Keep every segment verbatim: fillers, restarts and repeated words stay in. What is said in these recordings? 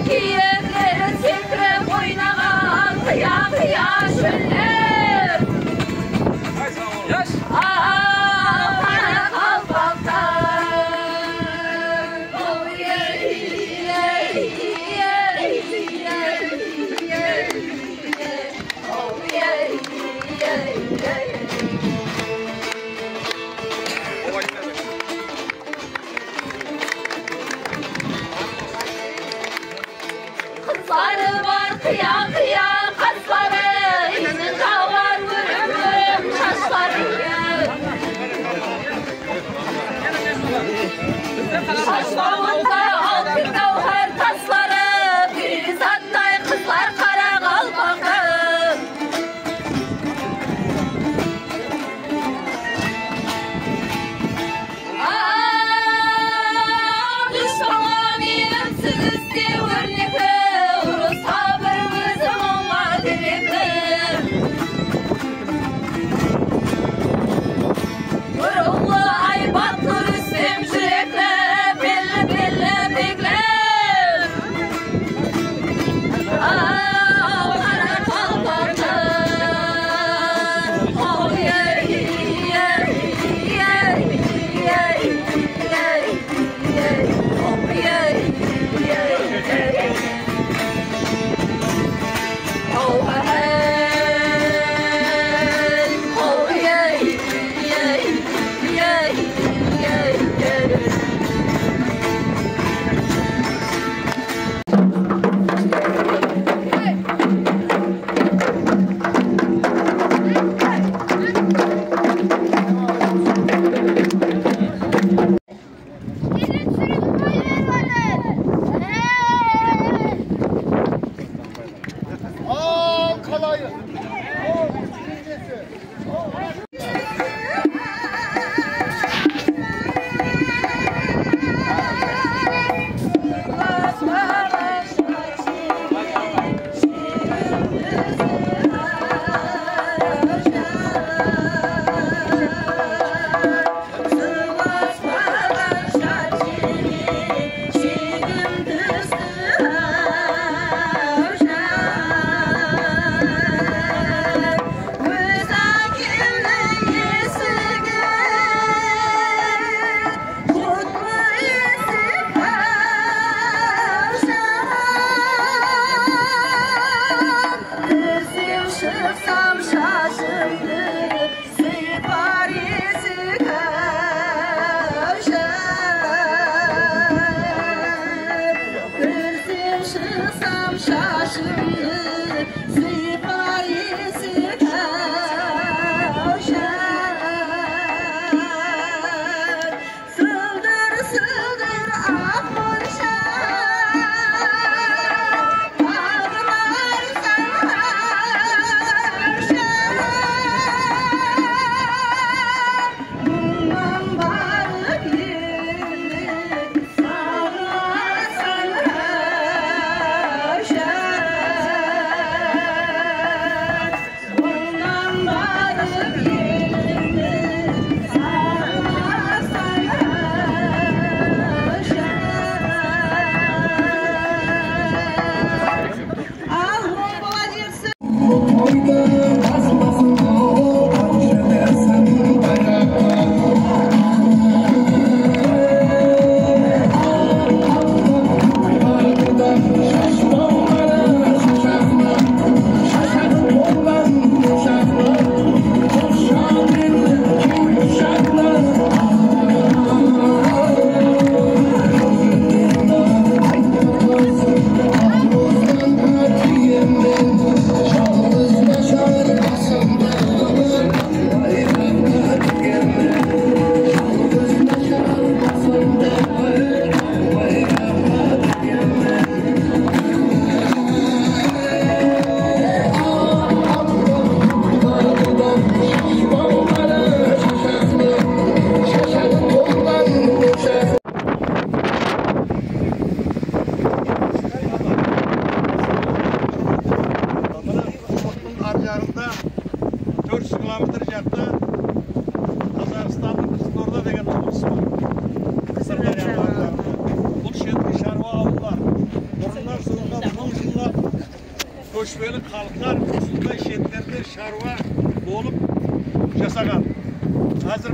Kiyikleri sekirip oynaǵan qıya-qıya shóller. Al, qaraqalpaqlar. Qızları bar qıya-qıya qasları, iynin jalar órem-órem shashları. Shashlarında altın gáwhár tasları, periyzattay qızlar qaraqalpaqtı. Aa, dushpanǵa miyrimsiz de órnekli, urısta bir ózi muńǵa terekli. Bir ullı aybatlı Rústem júrekli, belli, belli, begler. Al, qaraqalpaqlar. Oy, ey, ey, ey, ey, ey, ey, ey, ey, ey, ey, ey, ey, ey. Al, qalayıq. Kirsem, shıqsam, shashımdı sıypar esik, áw, jar. Kirsem, shıqsam, shashımdı sıypar esik, áw, jar. Sıldır-sıldır aq monshaq, aǵınar sańǵar shar. Bunnan barıp endi saǵınasań, áw, jar. Bunnan barıp elimdi saǵınasań, jar. Al, oń bola bersin. Ottıń arjarında tórt júz kilometr jaqta Qazaqstannıń Qızılorda degen oblıs bar. Sırdaryanıń arjarında. Bul shetki sharwa awıllar. Burınnan Kóshpeli xalıqlar usınday shetlerde sharwa bolıp jasaǵan. Házir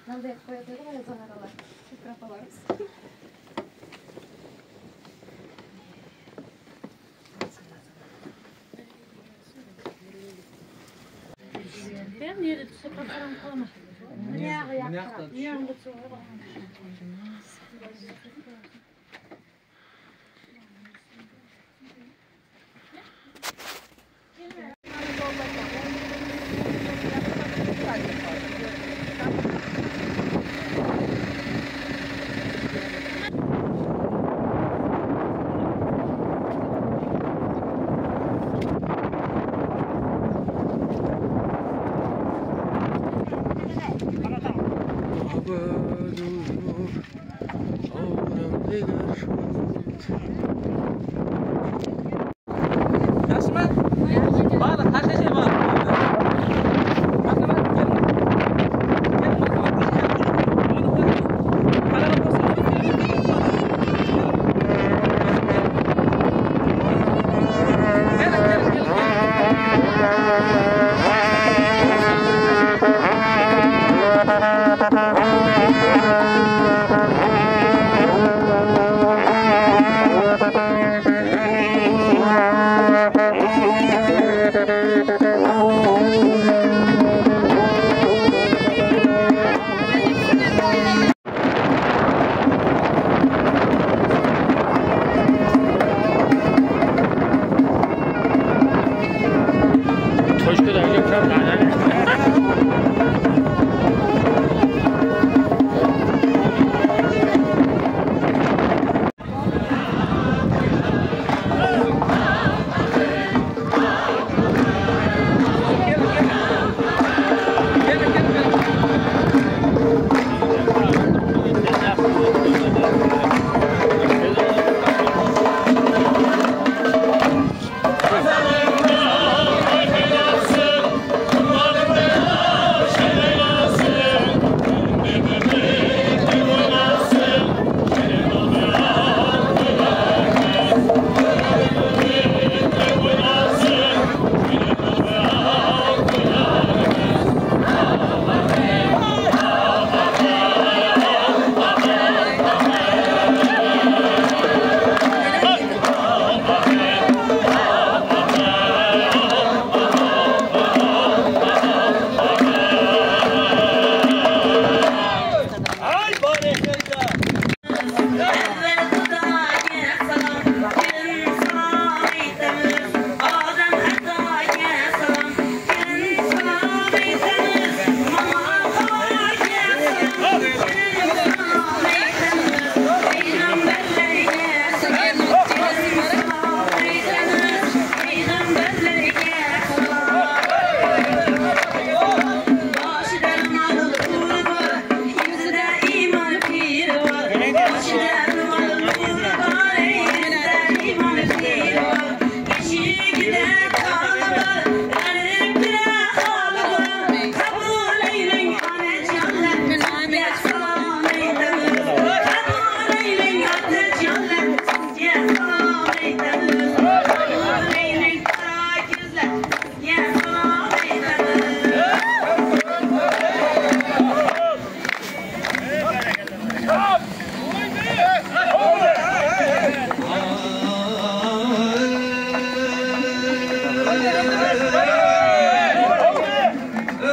Mınanday qılıp qoyatın edi ǵoy, azan aralar. Mikrofon alarmız. Ben nede túsip qarań qalaman. Mına jaqqa, mına jaqqa. Jaqsı ma? Bar, qasha jer bar?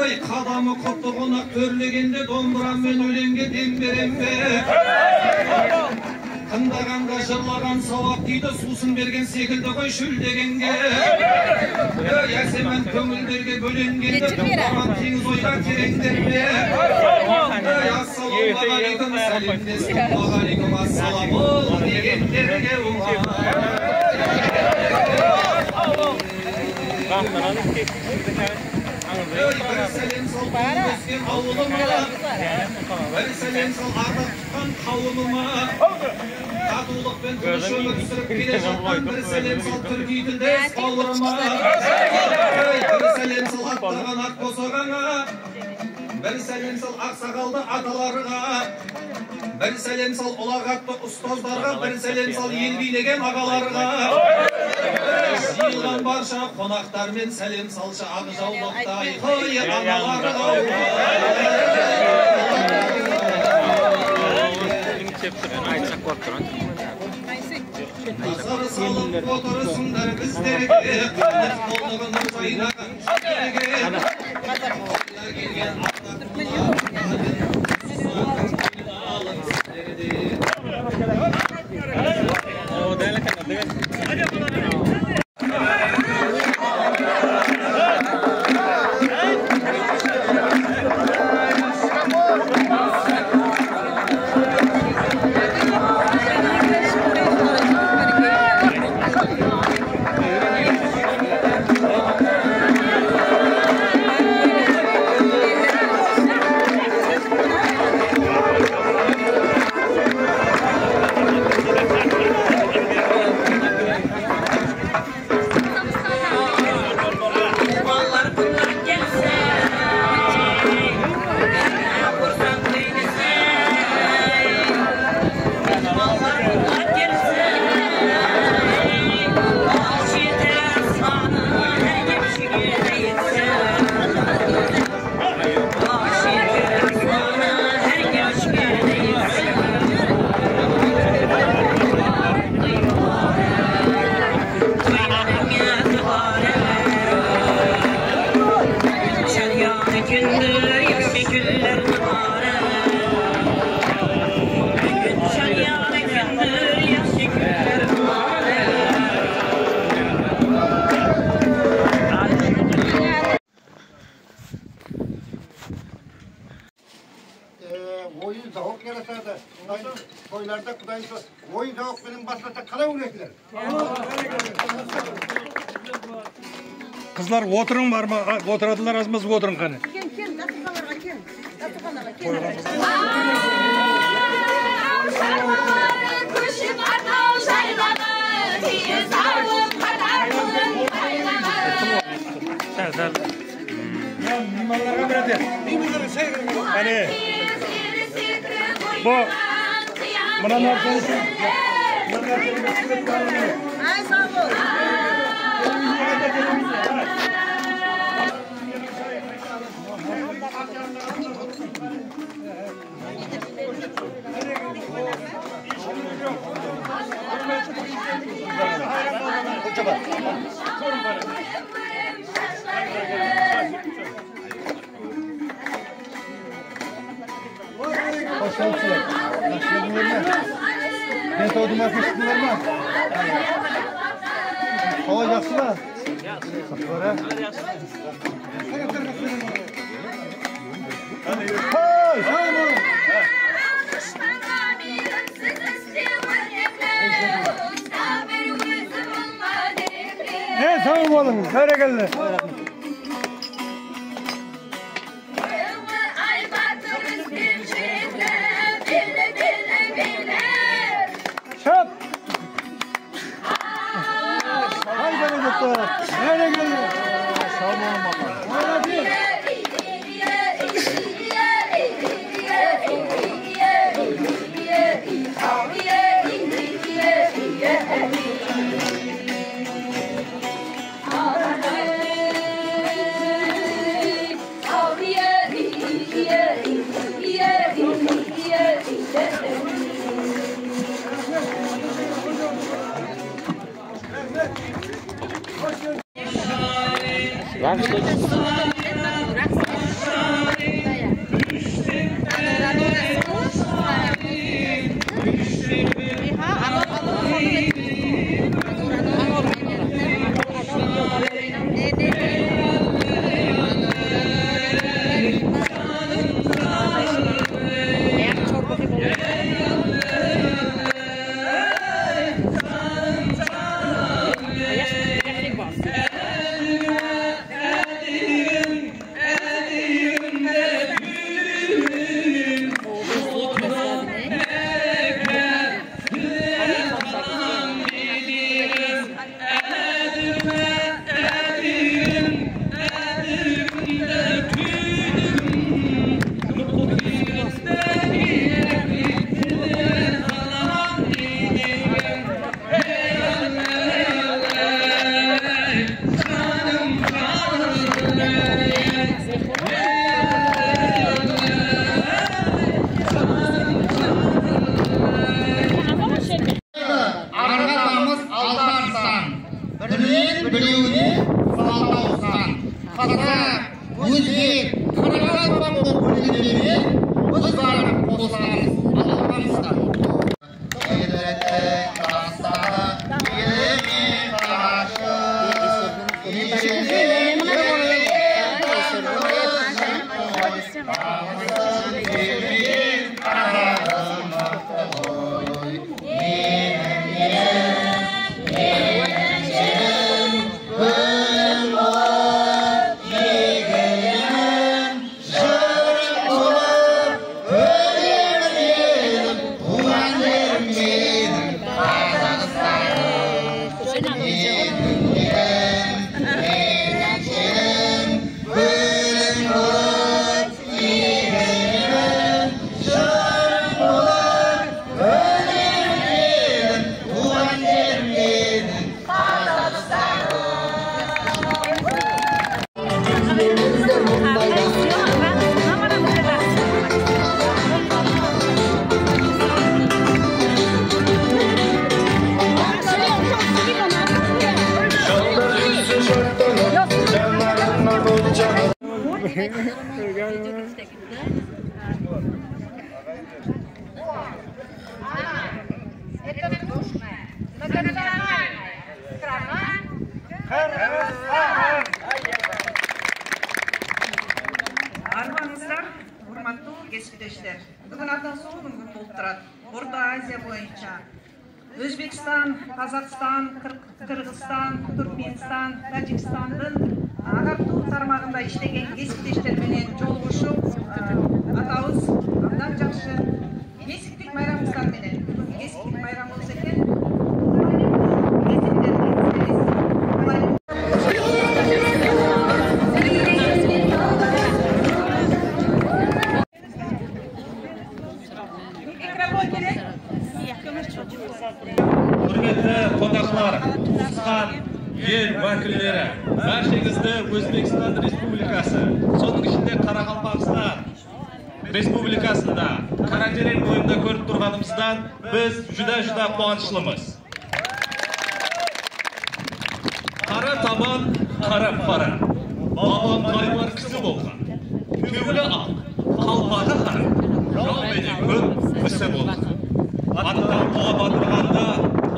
Ey, qadamı qutlı qonaq tórlegende, dombıram men ólenge dem berem be? Tıńdaǵanǵa jırlaǵan sawap tiydi, suwsın bergen sekildi ǵoy shúldegenge. Ey, ásemen kóńillerge bólengende, toqtaǵan teńiz oyǵa terenglerme. Ey, assalamu aleykum, sálemlestim, wa aleykum assalam, ol degenlerge uwa. Ey, bir sálem sal, ósken awılıma. Bir sálem sal, ardaq tutqan qawımıma. Tatıwlıq penen tınısh ómir súrip kele jatqan bir sálem sal, túrkiy tildes bawırıma. Ey, bir sálem sal, atlaǵan aq bosaǵańa. Bir sálem sal, aqsaqaldı atalarǵa. Bir sálem sal, ulaǵattı ustazlarǵa, bir sálem sal, el biylegen aǵalarǵa. Jıyılǵan barsha qonaqtar men sálem salshı, aq jawlıqtay, hoy, analarǵa. Azar salıp otırsınlar bizlerge, qanat qoldıǵın jaynaǵan jerge. Ee, oyın-zawıq yaratadı. Toylarda Qudayım so-, oyın-zawıq penen baslasa qalay oynaydılar? Qızlar, otırıń, barma, a, otıradılar, azmaz otırıń qáne. Kel, kel, dasturxanlarǵa kel. Dasturxanlarǵa kel. Kóship arnaw jaylaǵı, tiyes awıl qatar qılın aylaǵı. Sál, sál. Miymanlarǵa bir ede. Qáne. Bu, mına nárseni, mına nárseni. Ay, saw bol. Hoş kelipsizler. Yaxshılar, ne? Densawlıǵıńız jaqsı ma? Qalay, jaqsı ma? Saqlar, á? Hey, saw bol! Ey, saw bolıń, bárekella! Shap! Ay, bárekella! Bárekella! Saw bolıń, baba. Qazaq, ózbek, qaraqalpaq ónerlerine biz barıp qosılamız. Alqıshlar. Это душная, многонациональная страна. Armanızlar, hurmatlı kespideshler. Búgin atın suwınıń kúni bolıp turadı. Orta Aziya boyınsha Ózbekstan, Qazaqstan, Qır-, Qırǵızstan, Túrkmenstan, Tájikstandıń aǵartıw tarmaǵında islegen kespideshler menen jolıǵıshıw, ı, atawız abdan jaqsı. Nesiplik mayramıńızlar menen. Búgin nesiplik mayramıńız eken. Húrmetli qonaqlar, tuwısqan el wákilleri, bársheńizdi Ózbekstan Respublikası, sonıń ishinde Qaraqalpaqstan Respublikasında Qaratereń boyında kórip turǵanımızdan biz júdá-júdá quwanıshlımız. Qara taban, qara para. Babam qaybar kisi bolǵan. Kewli aq, qalpaǵı qara. Jaw menen kóp isi bolǵan. Attan quwa batırǵanda,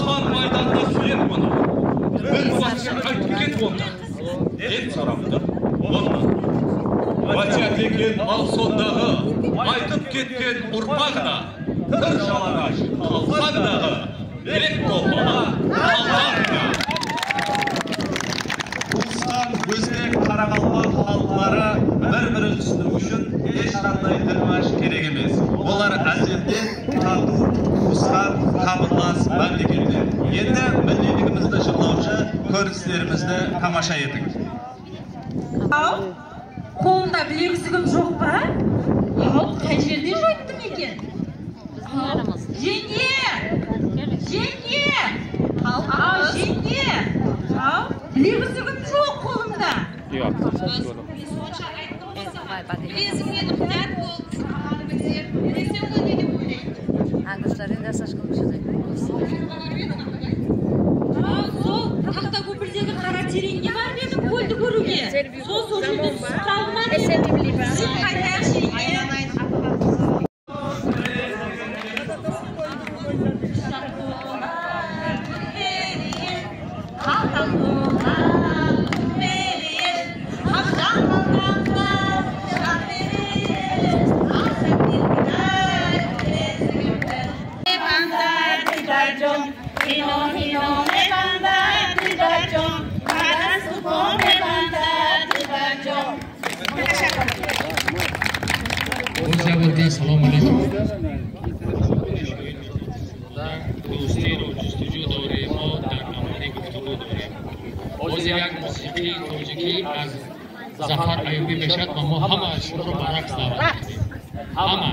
qan maydanda súyer onı. Bir waqıt aytıp ket onda, dep soraptı onnan. Wásiyat eken al sondaǵı, aytıp ketken urpaq ta. Tır jalańash qalsań daǵı, bek tolpala qalqań da. Tuwısqan ózbek qaraqalpaq xalıqları bir-birin túsiniwi ushın hesh qanday tilmash kerek emes. Olar ázelden tatıw, tuwısqan, qapıllas mámleketler. Endi milliyligimizdi jırlawshı kórinislerimizdi tamasha etiń. Al. Qolımda bilek úzigim joq pa? Al, qay jerden joyttıń eken? Al, jeńge! Jeńge! Al, al, jeńge! Al, bilek úzigim joq qolımda. Yoq. Men sonsha ayttım bolsa, bileziń meni qudát bolıp saqladıń dep, bileseń ǵoy ne dep oylaydı. Anguslar endi asashkım shıdaydı. Al, sol taxta kópirdegi qara tereńge barıp edim, kóldi kóriwge. Sol, sol jerden túsip qaldı ma dedim. Sizin qaytayıqshı, Ózbeklerge salom aleykum. Do'stino justujudorimo, darnamoning guftugudorimo. Hozir yak musiqiy tojiki az Zafar Ayubiy Meshat mamo hama shukr barak slavat. Hama.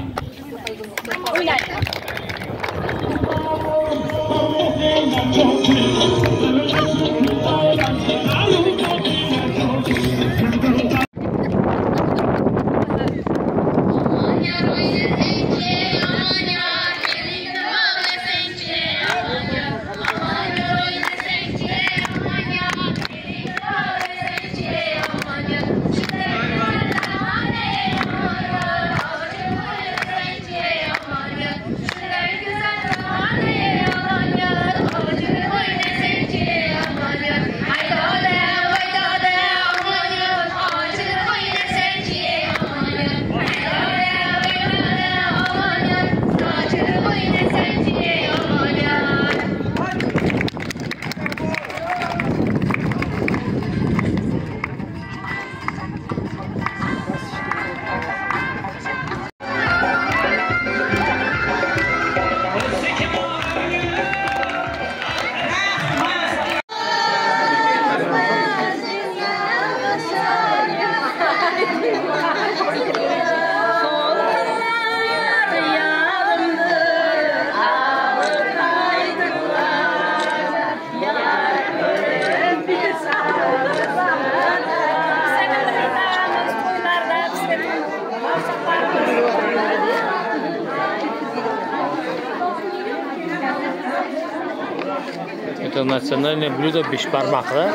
Национальное блюдо beshbarmaq, da?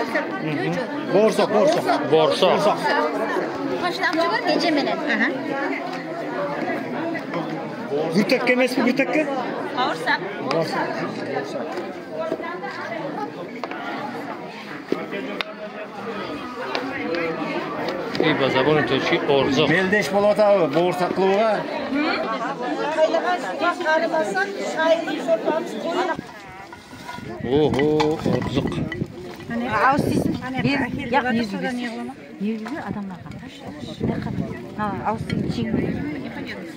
Borsaq, borsaq. Borsaq. Qashtan qılar gece menen. Gúrtekka emes pe, gúrtekka? Bawırsaq. Ey, bazabon etochi orzıq. Meldesh Polat abi, borsaq qılıwǵa. Qaynaǵan suwǵa qaramasaq, shayımız, shorpamız qoyın. Oho, orzıq. Awız tiysin. Ber, yaq, ne júresiz? Negizi adamlarǵa qarshi. Mına awız tiysin.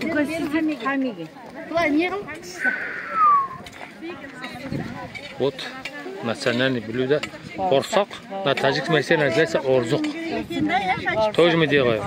Úlken sizden hámmege. Bılay ne qılıp? Вот, национальный блюдо. Borsaq. На таджикском языке называется оrzıq. Тоже мы делаем.